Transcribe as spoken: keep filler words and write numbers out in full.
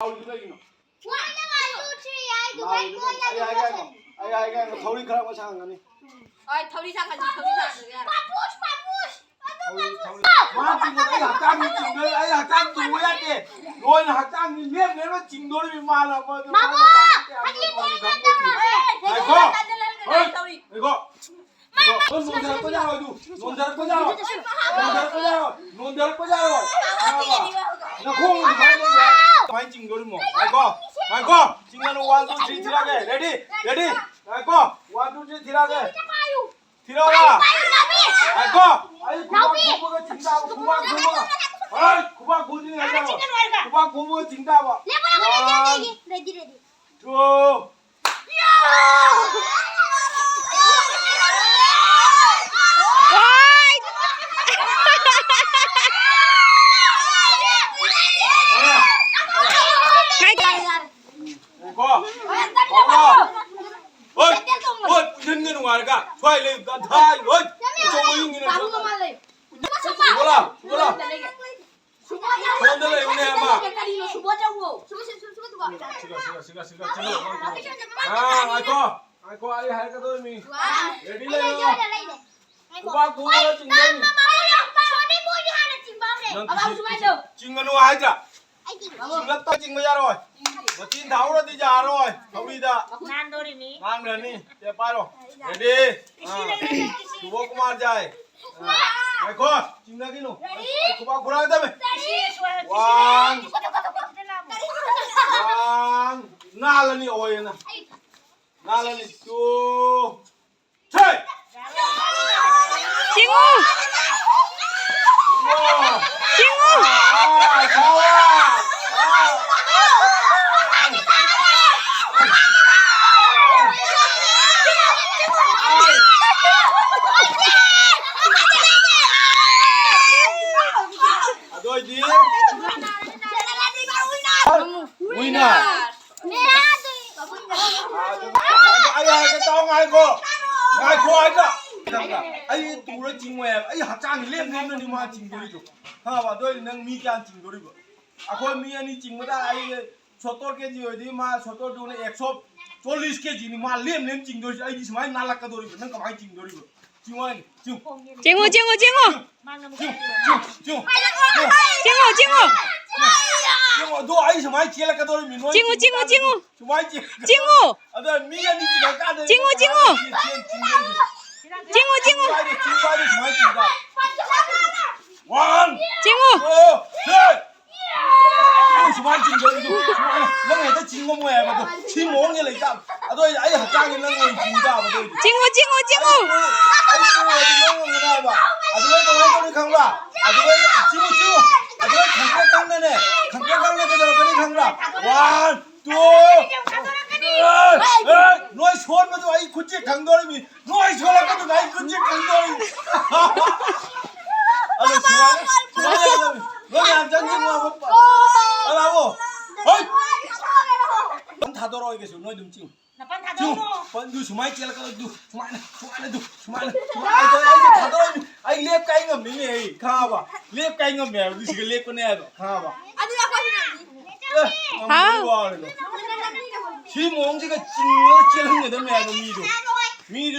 ꯂꯥꯎꯔꯤꯗꯨ ꯀꯩꯒꯤꯅꯣ? ꯂꯥꯎꯔꯤꯗꯨ ꯀꯩꯒꯤꯅꯣ? ꯑꯩ ꯍꯥꯏꯒꯦ ꯉꯥꯏꯈꯣ꯫ ꯑꯩ ꯍꯥꯏꯒꯦ ꯉꯥꯏꯈꯣ꯫ ꯊꯧꯔꯤ ꯈꯔ ꯑꯃ ꯁꯥꯡꯒꯅꯤ꯫ ꯍꯣꯏ, ꯊꯧꯔꯤ ꯁꯥꯡꯒꯅꯤ, ꯊꯧꯔꯤ ꯁꯥꯡꯒꯅꯤ, ꯌꯥꯔꯦ꯫ ꯊꯧꯔꯤ, ꯊꯧꯔꯤ꯫ ꯃꯥ ꯆꯤꯡꯕꯗ ꯑꯩ ꯍꯛꯆꯥꯡ ꯆꯤꯡꯗꯣꯏ-, ꯑꯩ ꯍꯛꯆꯥꯡ ꯆꯤꯡꯕ ꯌꯥꯗꯦ꯫ ꯂꯣꯏꯅ ꯍꯛꯆꯥꯡꯁꯤ ꯂꯦꯞ ꯂꯦꯞꯅ ꯆꯤꯡꯗꯣꯔꯤꯕꯅꯤ ꯃꯥꯅ꯫ ꯃꯥꯕꯨ, ꯃꯥꯅ ꯍꯧꯖꯤꯛ ꯀꯌꯥꯝ ꯍꯧꯖꯤꯛ ꯇꯧꯔꯤ ꯈꯪꯗꯦ꯫ ꯉꯥꯏꯈꯣ꯫ ꯍꯣꯏ, ꯉꯥꯏꯈꯣ꯫ ꯅꯣꯟꯊꯔꯛꯄ ꯌꯥꯔꯣꯏ ꯑꯗꯨ꯫ ꯅꯣꯟꯊꯔꯛꯄ ꯌꯥꯔꯣꯏ꯫ ꯅꯣꯟꯊꯔꯛꯄ ꯌꯥꯔꯣꯏ꯫ ꯅꯣꯟꯊꯔꯛꯄ ꯌꯥꯔꯣꯏ꯫ ꯅꯈꯣꯡ ꯑꯗꯨꯃꯥꯏꯅ ꯂꯩꯔꯣꯏ꯫ ꯀꯃꯥꯏꯅ ꯆꯤꯡꯗꯣꯔꯤꯃꯣ? ꯉꯥꯏꯈꯣ꯫ ꯉꯥꯏꯈꯣ꯫ ꯆꯤꯡꯉꯅꯨ꯫ One, two, three ꯊꯤꯔꯛꯑꯒꯦ꯫ Ready? Ready? ꯉꯥꯏꯈꯣ꯫ One, two, three ꯊꯤꯔꯛꯑꯒꯦ꯫ ꯊꯤꯔꯛꯑꯣꯔꯥ? ꯉꯥꯏꯈꯣ꯫ ꯑꯩ ꯈꯨꯕꯥꯛ ꯈꯨꯕꯒ ꯆꯤꯡ ꯇꯥꯕ, ꯈꯨꯕꯥꯛ ꯈꯨꯕꯒ꯫ ꯍꯣꯏ, ꯈꯨꯕꯥꯛ ꯈꯨꯗ꯭ꯔꯤꯉꯩꯗ꯫ ꯈꯨꯕꯥꯛ ꯈꯨꯕꯒ ꯆꯤꯡ ꯇꯥꯕ꯫ One, two, ꯀꯣ꯫ ꯍꯣꯏ, ꯍꯣꯏ, ꯏꯟꯖꯤꯟꯒ ꯅꯨꯡꯉꯥꯏꯔꯒ ꯁ꯭ꯋꯥꯏ ꯂꯩ ꯀꯟꯊꯥꯏ꯫ ꯍꯣꯏ, ꯑꯆꯧꯕ ꯌꯨꯝꯒꯤ ꯅꯠꯇ꯭ꯔꯣ? ꯁꯨꯕꯣꯂꯥ, ꯁꯨꯕꯣꯂꯥ꯫ ꯁꯣꯝꯗ ꯂꯩꯌꯨꯅꯦ, ꯑꯃ꯫ ꯀꯔꯤꯅꯣ, ꯁꯨꯕꯣ ꯆꯧꯋꯣ? ꯁꯤꯒ, ꯁꯤꯒ, ꯁꯤꯒ, ꯁꯤꯒ, ꯁꯤꯒ꯫ ꯑꯥ, ꯉꯥꯏꯈꯣ, ꯉꯥꯏꯈꯣ, ꯑꯩ ꯍꯥꯏꯔꯛꯀꯗꯧꯔꯤꯃꯤ꯫ ꯋꯥ꯫ Ready ꯂꯩꯌꯣ꯫ ꯈꯨꯕꯥꯛ ꯈꯨꯕꯒ ꯆꯤꯡꯗꯣꯏꯅꯤ꯫ ꯅꯪ ꯁꯨꯃꯥꯏꯅ ꯇꯧ꯫ ꯆꯤꯡꯒꯅꯨ ꯍꯥꯏꯗ꯭ꯔꯥ? ꯆꯤꯡꯂꯛ ꯇ ꯆꯤꯡꯕ ꯌꯥꯔꯣꯏ꯫ ꯃꯆꯤꯟ ꯊꯥꯎꯔꯗꯤ ꯌꯥꯔꯣꯏ꯫ ꯊꯧꯔꯤꯗ ꯅꯥꯟꯗꯣꯔꯤꯃꯤ꯫ ꯅꯥꯟꯈ꯭ꯔꯅꯤ꯫ ꯁꯦ, ꯄꯥꯏꯔꯣ꯫ Ready? ꯏꯁꯤꯡ ꯑꯥ꯫ ꯂꯩꯔꯦ, ꯏꯁꯤꯡ꯫ ꯁꯨꯕꯣ ꯀꯨꯃꯥꯔ ꯖꯥꯏ꯫ ꯑꯥ꯫ ꯉꯥꯏꯈꯣ, ꯆꯤꯡꯅꯈꯤꯅꯨ꯫ Ready? ꯑꯩ ꯈꯨꯕꯥꯛ ꯈꯨꯔꯥꯡꯗꯃꯦ꯫ Ready? One꯫ One꯫ ꯅꯥꯜꯂꯅꯤ ꯑꯣꯏꯌꯦꯅ꯫ ꯅꯥꯜꯂꯅꯤ꯫ Two꯫ ꯆꯤꯡꯉꯨ! ꯆꯤꯡꯉꯨ! ꯑꯗꯨ ꯑꯣꯏꯗꯤ winner꯫ ꯑꯩ ꯍꯥꯏꯒꯦ ꯇꯥꯎ, ꯉꯥꯏꯈꯣ꯫ ꯉꯥꯏꯈꯣ ꯍꯥꯏꯗ꯭ꯔꯥ? ꯑꯩ ꯇꯨꯔ ꯆꯤꯡꯉꯣꯏ ꯍꯥꯏꯕ꯫ ꯑꯩ ꯍꯛꯆꯥꯡ ꯂꯦꯝ ꯂꯦꯝꯅꯅꯤ ꯃꯥ ꯆꯤꯡꯗꯣꯔꯤꯗꯣ꯫ ꯈꯪꯉꯕ? ꯑꯗꯨ ꯑꯣꯏꯔꯗꯤ ꯅꯪ ꯃꯤ ꯀꯌꯥꯅ ꯆꯤꯡꯗꯣꯔꯤꯕ? ꯑꯩꯈꯣꯏ ꯃꯤ ꯑꯅꯤ ꯆꯤꯡꯕꯗ ꯑꯩ ꯁꯣꯠꯇꯣꯔ ꯀꯦ ꯖꯤ ꯑꯣꯏꯗꯤ ꯃꯥ ꯁꯣꯠꯇꯣꯔꯗꯨꯅ ꯑꯦꯛꯁꯣ ꯆꯣꯜꯂꯤꯁ ꯀꯦ ꯖꯤꯅꯤ ꯃꯥ ꯂꯦꯝ ꯂꯦꯝ ꯆꯤꯡꯗꯣꯏꯁꯦ꯫ ꯑꯩꯗꯤ ꯁꯨꯃꯥꯏꯅ ꯅꯥꯜꯂꯛꯀꯗꯣꯔꯤꯕ꯫ ꯅꯪ ꯀꯃꯥꯏꯅ ꯆꯤꯡꯗꯣꯔꯤꯕ? ꯆꯤꯡꯉꯣ ꯍꯥꯏꯅꯤ꯫ ꯆꯤꯡꯉꯨ꯫ ꯆꯤꯡꯉꯨ, ꯆꯤꯡꯉꯨ, ꯆꯤꯡꯉꯨ꯫ ꯆꯤꯡꯉꯨ, ꯆꯤꯡꯉꯨ꯫ ꯆꯤꯡꯉꯨ, ꯆꯤꯡꯉꯨ꯫ ꯆꯤꯡꯉꯨ, ꯑꯗꯣ ꯑꯩ ꯁꯨꯃꯥꯏꯅ ꯆꯦꯜꯂꯛꯀꯗꯧꯔꯤꯃꯤ꯫ ꯅꯣꯏ ꯆꯤꯡꯉꯨ, ꯆꯤꯡꯉꯨ, ꯆꯤꯡꯉꯨ꯫ ꯁꯨꯃꯥꯏꯅ ꯆꯦꯜꯂꯛꯀꯗꯧꯔꯤ꯫ ꯆꯤꯡꯉꯨ꯫ ꯑꯗꯣ ꯃꯤ ꯑꯅꯤ ꯆꯤꯡꯉꯀꯥꯟꯗ ꯆꯤꯡꯉꯨ, ꯆꯤꯡꯉꯨ꯫ ꯆꯦꯟ-, ꯆꯦꯟ-, ꯆꯤꯡꯗꯣꯏꯁꯦ꯫ ꯆꯤꯡꯉꯨ, ꯆꯤꯡꯉꯨ꯫ ꯆꯤꯡꯕ ꯍꯥꯏꯗꯤ, ꯆꯤꯡꯕ ꯍꯥꯏꯗꯤ ꯁꯨꯃꯥꯏꯅ ꯆꯤꯡꯕ꯫ One, ꯆꯤꯡꯉꯨ꯫ Two, three꯫ ꯅꯪ ꯁꯨꯃꯥꯏꯅ ꯆꯤꯡꯗꯣꯏꯗꯨ, ꯁꯨꯃꯥꯏꯅ꯫ ꯅꯪ ꯍꯦꯛꯇ ꯆꯤꯡ ꯉꯝꯃꯣꯏ ꯍꯥꯏꯕꯗꯣ꯫ ꯁꯤ ꯃꯑꯣꯡꯗ ꯂꯩꯇꯥꯕ꯫ ꯑꯗꯣ ꯑꯩ, ꯑꯩ ꯍꯛꯆꯥꯡꯁꯦ ꯅꯪ ꯑꯣꯏꯅ ꯆꯤꯡ ꯇꯥꯕ ꯑꯗꯨ ꯑꯣꯏꯗꯤ꯫ ꯆꯤꯡꯉꯨ, ꯆꯤꯡꯉꯨ, ꯆꯤꯡꯉꯨ꯫ ꯑꯩ ꯆꯤꯡꯉꯨ ꯍꯥꯏꯗꯤ ꯅꯪ ꯉꯝꯒꯅꯤ ꯍꯥꯏꯕ꯫ ꯑꯗꯨꯒ ꯀꯃꯥꯏꯅ ꯇꯧꯅꯤ ꯈꯪꯕ꯭ꯔꯥ? ꯑꯗꯨꯒ ꯆꯤꯡꯉꯨ, ꯆꯤꯡꯉꯨ꯫ ꯑꯗꯨꯒ ꯈꯪꯄ꯭ꯔꯦꯛ ꯈꯪꯅꯅꯦ꯫ ꯈꯪꯄ꯭ꯔꯦꯛ ꯈꯪꯅ ꯀꯩꯗꯧꯔꯛꯀꯅꯤ ꯈꯪꯕ꯭ꯔꯥ? One, two, three꯫ ꯑꯦ, ꯅꯣꯏ ꯁꯣꯟꯕꯗꯣ ꯑꯩ ꯈꯨꯠꯁꯦ ꯈꯪꯗꯣꯔꯤꯃꯤ꯫ ꯅꯣꯏ ꯁꯣꯜꯂꯛꯄꯗꯨꯗ ꯑꯩ ꯈꯨꯠꯁꯦ ꯈꯪꯗꯣꯔꯤ꯫ ꯑꯗꯣ ꯁꯨꯃꯥꯏꯅ, ꯁꯨꯃꯥꯏꯅ ꯇꯧꯒꯗꯕꯅꯤ꯫ ꯅꯣꯏ ꯌꯥꯝ ꯆꯪꯁꯤꯟꯕ ꯍꯣꯏ꯫ ꯅꯪ ꯊꯥꯗꯣꯔꯛꯑꯣꯏ ꯀꯩꯁꯨ, ꯅꯣꯏ ꯑꯗꯨꯝ ꯆꯤꯡꯉꯨ꯫ ꯅꯥꯄꯟ ꯆꯤꯡꯉꯨ꯫ ꯊꯥꯗꯣꯛꯑꯣ꯫ ꯄꯟꯗꯨ ꯁꯨꯃꯥꯏꯅ ꯆꯦꯜꯂꯛꯀꯗꯕꯗꯨ, ꯁꯨꯃꯥꯏꯅ, ꯁꯨꯃꯥꯏꯅ ꯇꯨ, ꯁꯨꯃꯥꯏꯅ, ꯁꯨꯃꯥꯏꯅ ꯇꯧꯔ ꯑꯩꯁꯦ ꯊꯥꯗꯣꯔꯛꯏꯅꯤ꯫ ꯑꯩ ꯂꯦꯞ ꯀꯥꯏ ꯉꯝꯃꯤꯅꯦ ꯑꯩ, ꯈꯪꯉꯕ? ꯂꯦꯞ ꯀꯥꯏ ꯉꯝꯃꯦ ꯍꯥꯏꯕꯗꯨ ꯁꯤꯒ ꯂꯦꯞꯄꯅꯦ ꯍꯥꯏꯕ, ꯈꯪꯉꯕ? ꯑꯗꯨꯗꯤ ꯑꯩꯈꯣꯏꯁꯨ ꯉꯝꯅꯤ꯫ ꯑꯦ, ꯉꯝꯕ ꯍꯥꯎ꯫ ꯋꯥꯔꯦꯗ꯫ ꯁꯤ ꯃꯑꯣꯡꯁꯤꯒ ꯆꯤꯡꯉꯒ ꯆꯦꯜꯍꯟꯒꯗꯕꯅꯦ ꯍꯥꯏꯕ ꯃꯤꯗꯣ꯫ ꯃꯤꯗꯣ